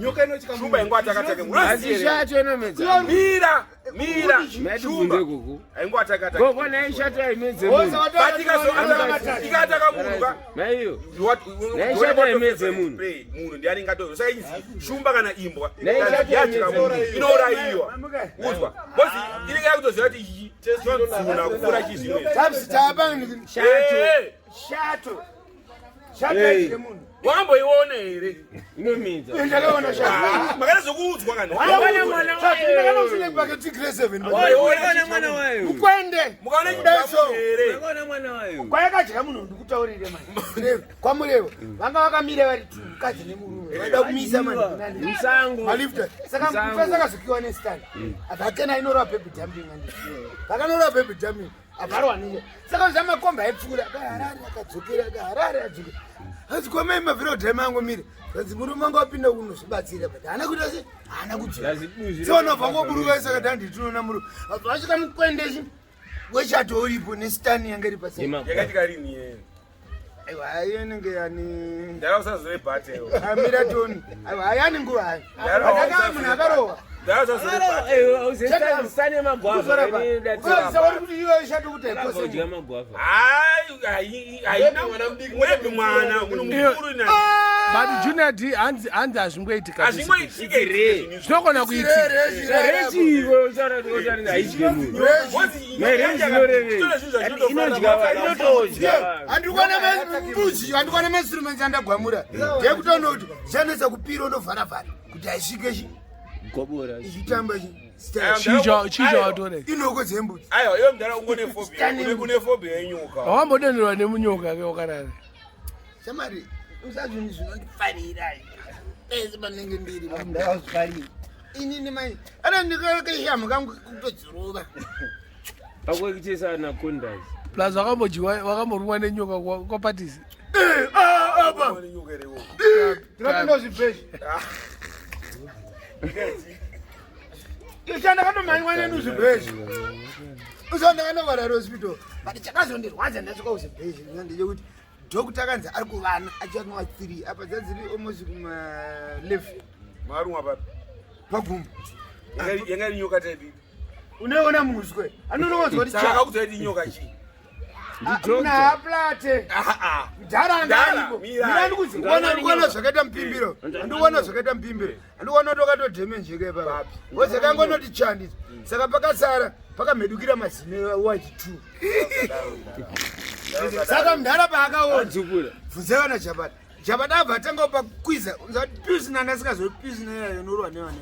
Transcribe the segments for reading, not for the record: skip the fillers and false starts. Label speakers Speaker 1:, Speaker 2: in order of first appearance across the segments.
Speaker 1: Nyoka inochika
Speaker 2: Shumba ingo atakatake munhu.
Speaker 3: Asi shato inomedza.
Speaker 2: Mira, mira.
Speaker 3: Maitibvunze kuku.
Speaker 2: Aingo atakatake.
Speaker 3: Gogo naye shato haimedze munhu.
Speaker 2: But ikataka munhu ka.
Speaker 3: Maiyo.
Speaker 2: What
Speaker 3: Naye shato haimedze munhu.
Speaker 2: Pray, munhu ndiani ngato. Saka inzi shumba kana imbwa.
Speaker 3: Naye shato
Speaker 2: Yadya
Speaker 3: haimedze
Speaker 2: munhu.
Speaker 3: munhu.
Speaker 2: Inourayiwa. Uzwa. Bosi inenge yakutoziva kuti iyi chinodzuna kupfuura chizvimwe.
Speaker 4: Taps taapangani
Speaker 3: Shato.
Speaker 2: Eh,
Speaker 4: shato. Shato
Speaker 3: Hey.
Speaker 4: haidye munhu.
Speaker 2: Wakamboiona here?
Speaker 3: Inomedza.
Speaker 4: Ndakaona shato.
Speaker 2: Makatozokuudzwa kana.
Speaker 3: Wakaona mwana
Speaker 4: Shato
Speaker 3: wayo.
Speaker 4: ndakaona usine paketi grade 7.
Speaker 3: Wakaona mwana wayo.
Speaker 4: Mukwende.
Speaker 2: Mukaona chidambu here?
Speaker 3: Wakaona mwana wayo.
Speaker 4: Kwayakadya munhu ndikutaurire manje. Kwamurevo. Vanga vakamira vari two mukadzi nemurume. Vaida kumisa manje.
Speaker 3: Musango.
Speaker 4: Malifta. Saka
Speaker 3: Musango.
Speaker 4: mufesi akazokiwa nestani. Akatena inorova baby dumping andi. Akanorova baby dumping. Avharwa neye. Saka zvamakomba aipfuura akaharare akadzokera akaharare adzokera. Hanzi komai mavhiro dhema angu mire. Hanzi murume wangu apinda kunozvibatsira but haana kuita se haana kudzoka.
Speaker 3: Lazibuzi.
Speaker 4: Sevanobva ngoburuka saka danditinoona murume. Vasvika mukwendeshi wechato uripo nestani yanga iri pasi.
Speaker 2: Yakaitika rini yeye?
Speaker 4: Aiwa ayo inenge yani
Speaker 2: Ndara usazore bhate.
Speaker 4: amira toni. Aiwa ayani nguva hayo.
Speaker 2: Ndara
Speaker 4: Ataka munhu akarohwa.
Speaker 2: Ndara usazore bhate.
Speaker 3: Sane magwavha. Kudya magwavha.
Speaker 2: Hayi, haina mwebi mwana, munhu mukuru na.
Speaker 5: But Junior D hanzi hanzi hazvingoitika.
Speaker 2: Hazvingoitike zvinhu.
Speaker 5: Zvinogona kuitika.
Speaker 3: Rechivo usara kuti haidye munhu. Inotodya.
Speaker 4: Handikwana mbudzi, handikwana mainstruments andagwamura. Ndekutoona kuti zvanetsa kupira ndovharavhara kuti haisvike chi
Speaker 3: Gobora.
Speaker 4: ichitamba chi
Speaker 5: Chii chawatora?
Speaker 4: inoko dzembudzi.
Speaker 2: Aiwa, iwe mudhara ungone phobia. Une phobia yenyoka.
Speaker 5: Wambodonherwa nemunyoka ke wakarara.
Speaker 4: Shamari, usazvinhu zvinondifarira pese panenge ndiri ndakazvifarira inini mai ana ndikakashamu kangu kutodzirova.
Speaker 3: Pakuitisa anacondas.
Speaker 5: Plus wakambodyiwa wakamborumwa nenyoka kwapatisi.
Speaker 4: Apa ndikapinda zvibheshi isha ndakatomhanywa nenu zvibheshi usa ndakandovara hospital but chakazondirwadza ndasvika kuzvibheshi ndechekuti doctor akanzi ari kuvana achanwa 3 apa dzadziri almost kuma 11.
Speaker 2: Marumwa papi?
Speaker 4: Pagumbo.
Speaker 2: Yanga iri nyoka type.
Speaker 4: Unoona muswe anonowanzwa kuti
Speaker 2: Saka akakuudza kuti inyoka chii?
Speaker 4: Naplate.
Speaker 2: Ah ah.
Speaker 4: Mudhara
Speaker 2: Mdhara,
Speaker 4: angaiko.
Speaker 2: mira.
Speaker 4: Mira ndikuziona ndikuona zvakaita mupimbiro. Ndikuona zvakaita mupimbiro. Ndikuona kuti wakatodhemenjeka ipapa. Ngozi yakangonoti chandi. Saka pakasara pakamhedukira mazino white two. Saka mudhara paakaona.
Speaker 3: Adzukura.
Speaker 4: Bvunzai vana Jabata. Jabata abva atanga pakwiza. Unzati pisina ndasikazovi pisina yayo inorwa nevana.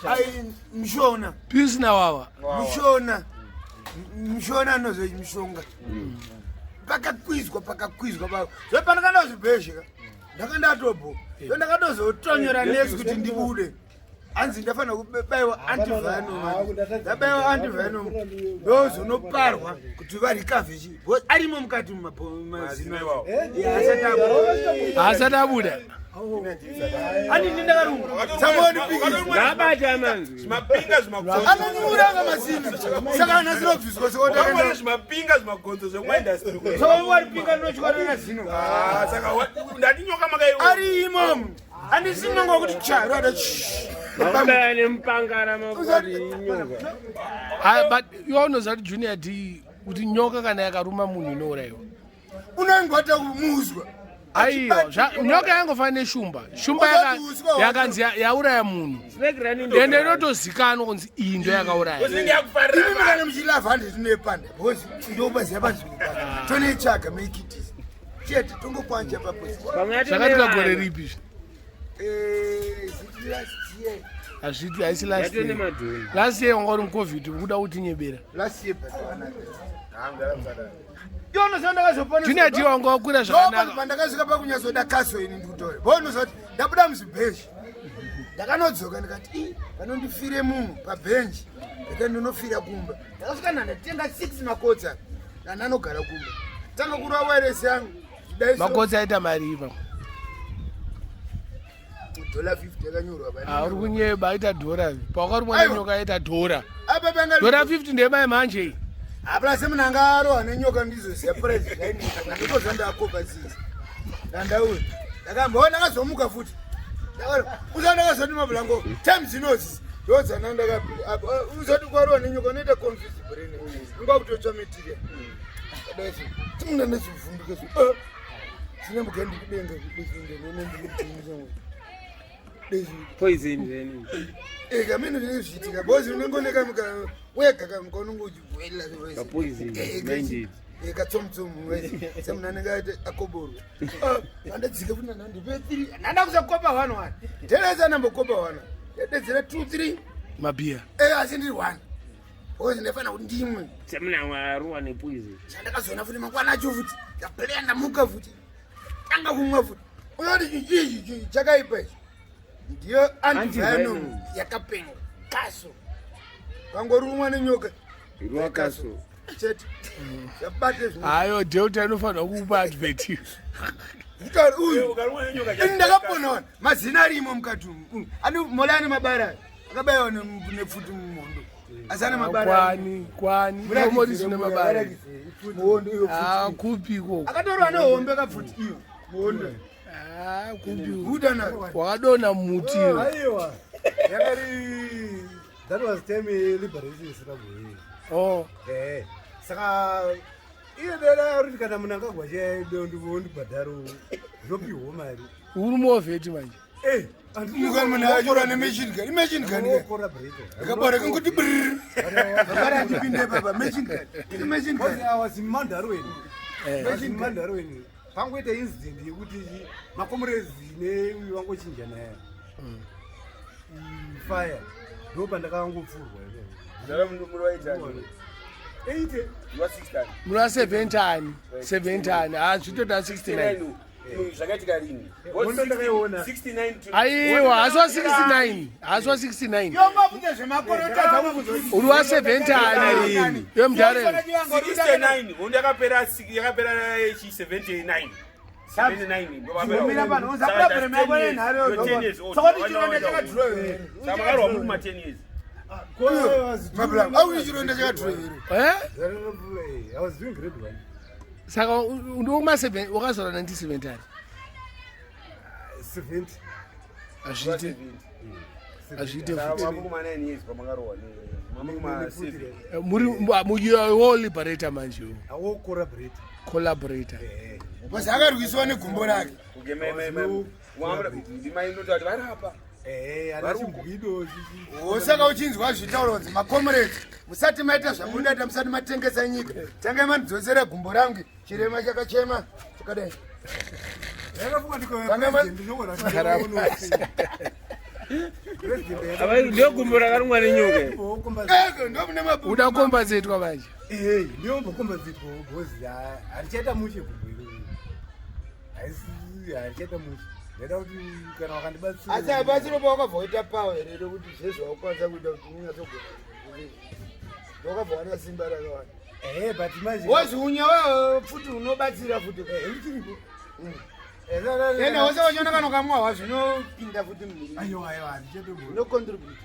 Speaker 4: Ai mushona.
Speaker 5: Pisina wawa.
Speaker 4: Mushona. Mushona anozoi mushonga. Pakakwizwa pakakwizwa pa. Zve pandakanda zvibhezheka. Ndakandatobo. Zve ndakatozotonyora nesi kuti ndibude. Hanzi ndafanira kubaiwa antivenom. Ndabaiwa antivenom. Ndozonoparwa kuti varikavhe chi. Because arimo mukati mumazino.
Speaker 2: iwawo.
Speaker 4: Asati abuda.
Speaker 5: Haasati abuda.
Speaker 4: Handini ndakarumwa. Samoni
Speaker 3: Ngabata manzi.
Speaker 2: Zvimapinga zvimagonzo.
Speaker 4: Anonyuranga mazino. Saka anasirobviswa
Speaker 2: Wakaona
Speaker 4: sekotakenda.
Speaker 2: zvimapinga zvimagonzo zvekumaindastry.
Speaker 4: Saka waripinga ndinotywarana zino.
Speaker 2: Ah, saka ndati nyoka makaiona.
Speaker 4: Ari imomo. Handisinonga kuti charo ada.
Speaker 3: Makubaya nemupangara makwati inyoka.
Speaker 5: Ah, but iwe unoziva kuti Junior D kuti nyoka kana yakaruma munhu inourayiwa.
Speaker 4: Unongota kumuzwa.
Speaker 5: Aiwa, nyoka yangofanana neshumba. Shumba
Speaker 4: Wakati uswa wacho.
Speaker 5: yakanzi yauraya munhu.
Speaker 3: Snake running.
Speaker 5: Ende inotozikanwa kunzi iyi ndo yakauraya.
Speaker 2: Usinge yakufarira.
Speaker 4: Imi kana muchilavha handitinoepanda because ndopaziva panzvimbo pano. Tonoitsvaga maikitisi. Chete tongokwanja paposi.
Speaker 5: Zvakatika gore ripi izvi?
Speaker 4: Eh, is it last year?
Speaker 5: Hazviti haisi last
Speaker 3: Yatone
Speaker 5: year.
Speaker 3: madhoni.
Speaker 5: Last year wanga uri muCovid ukuda kutinyebera.
Speaker 4: Last year but wana. Iwe unoziva ndakazopona.
Speaker 5: Junior D wanga wakwira zvakanaka.
Speaker 4: Pandakasvika pakunyatsoda kaso ini ndikutore. Bonoziva kuti ndabuda muzibhenji. Ndakanodzoka ndikati ii panondifire munhu pabhenji. Ndikati ndinofira kumba. Ndakasvika ndandatenga 6 makotsi aya. Ndananogara kumba. Tanga kurova wireless yangu. Dai so-
Speaker 5: Makotsi aita mari ipa.
Speaker 4: Dollar 50 yakanyorwa pa.
Speaker 5: Ah, uri kunyeba aita dhora. Pawakarumwa
Speaker 4: Aiwa.
Speaker 5: nenyoka aita dhora.
Speaker 4: Apa panga
Speaker 5: Dhora 50 ndemai manje iyi.
Speaker 4: Hapana semunhu anga arohwa nenyoka ndizoziva price zvainetsa. Ndiko zvandakopa sisi. Ndandauya. Ndakamboona ndakazomuka futi. Usandakazoti mabulango time dzinozi ndodzana ndakausati kwarowa nenyoka unoita confuse brain unga kutotsva material kadaisi timuna nezvivhunduke zvo zvinembuga ndikudenga
Speaker 3: Poison then.
Speaker 4: Ega mene zvinenge zvichiitika because unenge une kamuka wega kamuka unenge uchibwela
Speaker 3: Ka poison, minded.
Speaker 4: katsomutsomu semunhu anenge aite akoborwa andadzika futi nandipe three ndanda kusakopa one one teresa ndambokopa one yadedzera two three
Speaker 5: mabhiya
Speaker 4: asi ndiri one because ndaifanira kuti ndimwe
Speaker 3: Semuna waruwa nepoison.
Speaker 4: chandakazoona futi mangwana acho futi ndapleya ndamuka futi tanga kumwa futi unoti ichi chakaipa ichi ndiyo antivenom
Speaker 3: Antivenom.
Speaker 4: yakapenga kaso kangorumwa nenyoka
Speaker 3: Ruwa kaso.
Speaker 4: chete yabate zvino
Speaker 5: hayo delta inofanirwa kukupa advert
Speaker 4: Nditaura uyu
Speaker 2: Ukarumwa nenyoka
Speaker 4: ini ndakapona mazina arimo mukati umu ane mola ane mabara akabayiwa nepfuti mumondo asi ane mabara
Speaker 5: kwani kwani omori zvine mabara
Speaker 4: muhondo iyo
Speaker 5: Ah,
Speaker 4: pfuti
Speaker 5: kupi ikoko
Speaker 4: akatorwa nehombe kapfuti iyo muhondo
Speaker 5: Ah, kupi
Speaker 4: buda nayo
Speaker 5: wakadonha muti iwe.
Speaker 1: Aiwa. Yakari that was time liberation struggle. iyi.
Speaker 5: oh
Speaker 1: Eh. Saka iye dera kuti kana munhu angagwa ndibhadharo ndopihwo mari.
Speaker 5: uri muovheti manje
Speaker 1: Eh,
Speaker 4: muka munhu achorwa nemachine gun imachine gun ka
Speaker 1: collaborator.
Speaker 4: akabara kangoti brrr mabara andipinde baba machine gun imachine
Speaker 1: Because
Speaker 4: gun
Speaker 1: I was in Mandarweni. I was in Mandarweni. Pangoita incident yekuti makomrades neuyu vangochinjana ya. Fire. Ndo pandakangopfurwa. Eite.
Speaker 5: muri wa 70 70 ha zvitoda 69
Speaker 2: Zvakaitika rini?
Speaker 1: Hondo ndakaiona.
Speaker 2: 69 to
Speaker 5: aiwa hasi wa 69 hasi wa 69
Speaker 4: yongobvunza zvemakorotadza kukuzoi
Speaker 5: uri wa 70 yemudhare
Speaker 2: 69 hondo yakapera yakapera chi 79 79
Speaker 4: Zvinomira pano, usabuda bhurema yako nenhare yodoka. Saka kuti chironda chakadhirowa
Speaker 2: saka muri ma 10 years
Speaker 4: mabula au chironda chakadhirowa
Speaker 5: Eh?
Speaker 1: I was doing grade one.
Speaker 5: saka ndokuma 7 wakazvarwa 1970
Speaker 1: 70.
Speaker 5: hazviite hazviite futi
Speaker 2: mamuri kuma 9 years pamakarohwa mamuri kuma 7
Speaker 5: muri wo liberator manje iwe.
Speaker 1: Awo collaborator.
Speaker 5: collaborator
Speaker 1: Eh.
Speaker 4: basi akarwisiwa negumbo rake
Speaker 2: Okay, ndimainoti vati varapa
Speaker 1: Eh, ana chimbwido chichi.
Speaker 4: saka uchinzwa zvitaurwa kunzi makomrades musati maita zvamunoita musati matengesa nyika tangai mandidzosera gumbo rangu chirema chakachema chakadai
Speaker 1: Yakafunga ndiko
Speaker 4: Tanga ma-
Speaker 1: president ndinoona kuti President
Speaker 3: Ava ndiyo gumbo rakarumwa nenyoka.
Speaker 4: Ego, ndomune mabu
Speaker 5: uda kombazetwa manje
Speaker 1: Eh, ndiyombocompensatewo because harichaita mushe gumbo iroro. Haisi harichaita mushe. Ndaida kuti kana wakandibatsira.
Speaker 4: asi habatsiro pawakabva waita pawa here rekuti zvezvo wakukwanisa kuita kuti unyatsogona wakabva wana simba rakawanda
Speaker 1: Eh, but manje.
Speaker 4: woziunya wewe futi unobatsira futi
Speaker 1: Eh, uchiripo.
Speaker 4: ende wose wachiona kana ukamwa zvinopinda futi mumuviri
Speaker 1: Aiwa, aiwa, handichatombo.
Speaker 4: zvinocontribute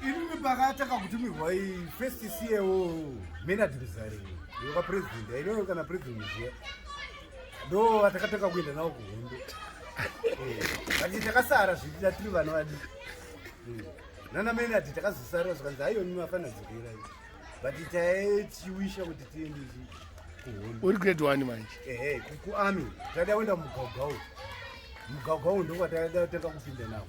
Speaker 1: Inini pakatanga kutumirwa iyi first CEO Menard Muzari yekwapresident ainoyo kana president zviya ndo vatakatanga kuenda navo kuhondo Eh, but takasara zviita tiri vana vadiki nana Menard takazosara zvikanzi aioni mafana dzokera but taichiwisha kuti tiende kuhondo
Speaker 5: uri grade 1 manje
Speaker 1: ehe kuarmy taida kuenda mugaugau mugaugau ndokwataida kutanga kupinda nako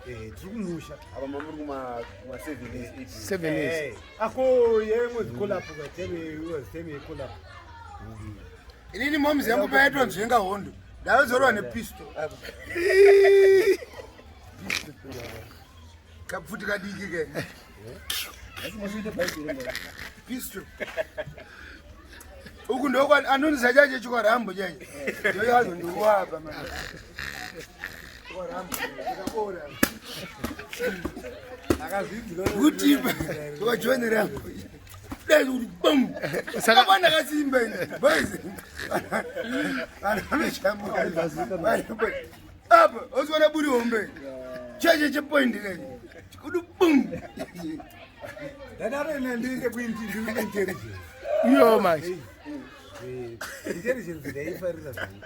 Speaker 1: Eh, tiri kumusha
Speaker 2: apa mamuri kuma 7 years 8
Speaker 5: 7 years
Speaker 1: Eh, ako yemwedzi kolapo kateme yekolapo
Speaker 4: inini momuzi yangu payaitwa nzvenga hondo ndaidzorwa nepisto apa kapfuti kadiki ke pisto uku ndokwa anonisa chache chikwarambo chache ndoyazo ndikuwapa chikwarambo kutipa tikajoini rambo dai kuti bam
Speaker 5: Saka-
Speaker 4: saka ndakasimba ini boys vanhu vanoshamuka apa usiona buri hombe cheche chepoindi kachi chikuti bum
Speaker 1: ndadaroina ndiite kuintelligence
Speaker 5: iyo manje
Speaker 1: intelligence ndaifarira zvangu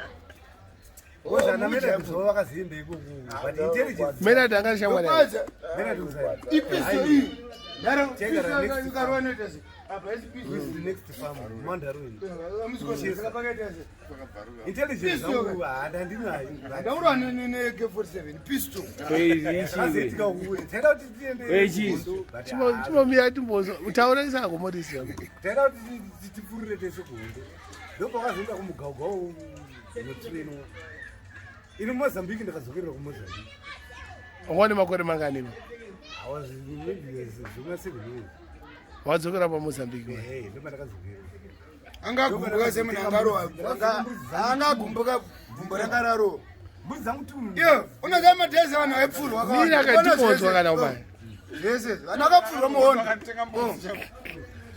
Speaker 1: Ozana Menard zvavo vakazienda ikoko but intelligence
Speaker 5: Menard anga shamwari yake.
Speaker 4: Kwanza
Speaker 1: Menard Muzariro.
Speaker 4: ipiso iyi. Ndaro
Speaker 1: Take her
Speaker 4: piso
Speaker 1: next
Speaker 4: ikarwa noita sei? Apa isi piso.
Speaker 1: Who is the next farm? Mandarin.
Speaker 4: Amusikosa pakaita sei?
Speaker 1: Intelligence
Speaker 4: Pistol.
Speaker 1: yangu handandinayo.
Speaker 4: Ndaurwa ne AK47 pistol.
Speaker 1: Zvakazoitika uku. Taida kuti tiende.
Speaker 3: Wechi.
Speaker 1: But
Speaker 5: Chimomira timbozo utaura isako Morris yangu.
Speaker 1: Taida kuti tipfurire tese kuhondo. Ndopakazoenda kumugauga unotrainwa. Ini Mozambique ndakadzokerera kuMozambique.
Speaker 5: Wanga une makore mangani iwe?
Speaker 1: I was maybe zvima 7 years.
Speaker 5: Wadzokera paMozambique. iwe.
Speaker 1: Ehe, ndopandakadzokera.
Speaker 4: Angagumbuka semunhu angarowa. Angagumbuka gumbo rakararo.
Speaker 1: Mbudzi dzangu tu.
Speaker 4: Iyo, unoziva madhezi vanhu vaipfurwa
Speaker 5: Mira katimbonzwa kana ubaya.
Speaker 4: Zvese, vanhu vakapfurwa muhondo.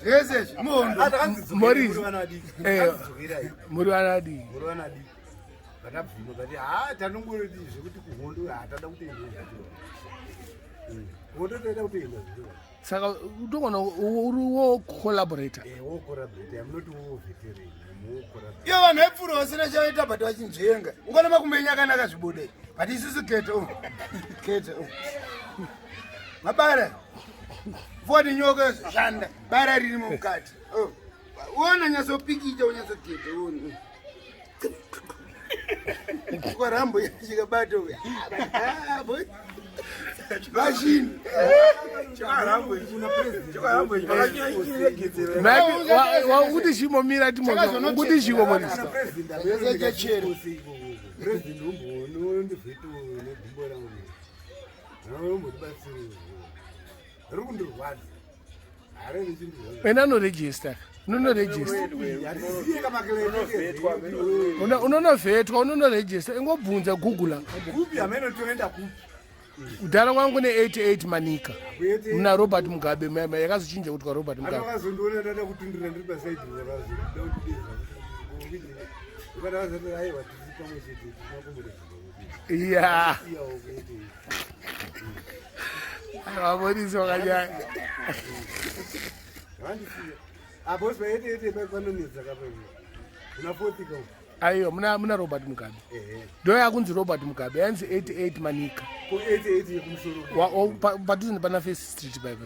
Speaker 4: Zvese izvi, muhondo.
Speaker 5: Morris.
Speaker 1: Vana vadiki.
Speaker 5: Eh.
Speaker 1: Ndakadzokerai.
Speaker 5: Muri vana vadiki.
Speaker 1: Muri vana vadiki. Vatabvuma but ha tanongoti zvekuti kuhondo hatada kutoenda zvacho. Kuhondo toida kutoenda zvacho.
Speaker 5: Saka utogona uri wo collaborator.
Speaker 1: Eh, wo collaborate. I'm not wo veteran. I'm wo collaborate.
Speaker 4: Iyo vanhu vaipfurwa vasina chavaita but vachinzvenga. Ungaona makumbo enyu akanaka zvibude. But isusu kete oh. Kete oh. Mabara. Foni nyoka yozoshanda. Bara ririmo mukati. Oh. Uona nyatsopikicha unyatsokete uone. Kwarambo chikabata uya. Ah, boy. Vashini.
Speaker 5: Maybe wakuti chimomira timbonzwa. Ukuti chiko Morris.
Speaker 1: Kana president
Speaker 4: Zvese chachera.
Speaker 1: President umboonondivheto negumbo rangu. Unombotibatsira. Riri kundirwadza. Hare richindirwadza.
Speaker 5: Ena anoregister. Unonoregister.
Speaker 1: Hatiziye kamakelele.
Speaker 5: Unonovhetwa, unonoregister. Ingobvunza Google.
Speaker 1: Kupi hameno toenda kupi?
Speaker 5: Kudhara kwangu ne 88 Manika.
Speaker 1: Kuyete-
Speaker 5: Muna Robert Mugabe maya yakazochinja kuti kwa Robert Mugabe.
Speaker 1: Akazondiona ndada kutundira ndiri pasaidi vakazoda kutideza. Vakazoti aiwa tiri pamwe chete tinakumureza.
Speaker 5: Yeah.
Speaker 1: Iyawo kuete.
Speaker 5: Vaporisi vakanyanya.
Speaker 1: Vandisiya. Apo paete ete panonetsa kapa. Kuna 40 ka.
Speaker 5: Aiwa muna Robert Mugabe.
Speaker 1: Ehe.
Speaker 5: Ndo yakunzi Robert Mugabe yanzi 88 Manika.
Speaker 1: Ko 88 yekumusoro.
Speaker 5: Padhuze nepana First Street paipa.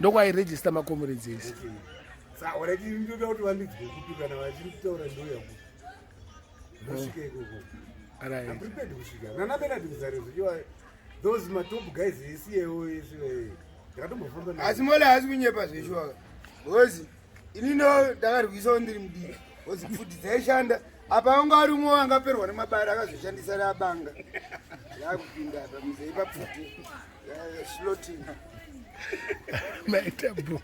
Speaker 5: Ndokwairegister macomrades ese.
Speaker 1: Okay. Saka already ndoda kuti vandidzwe kupi kana vachitaura ndo yakupi. Ndosvika ikoko. I'm
Speaker 5: Right.
Speaker 1: prepared kusvika. Nana Bernard Muzariro zvichiwa those matop guys esiyewo esiwe. Ndakatombofamba navo.
Speaker 4: Asi mole haasi kunyepa zveshuwa. Because inino ndakarwisawo ndiri mudiki. Because pfuti dzaishanda. Apa anga ari umwe angaperwa nemabara akazoshandisa rabanga. Rakupinda apa muzei papfuti. Slotin.
Speaker 5: Maita bro.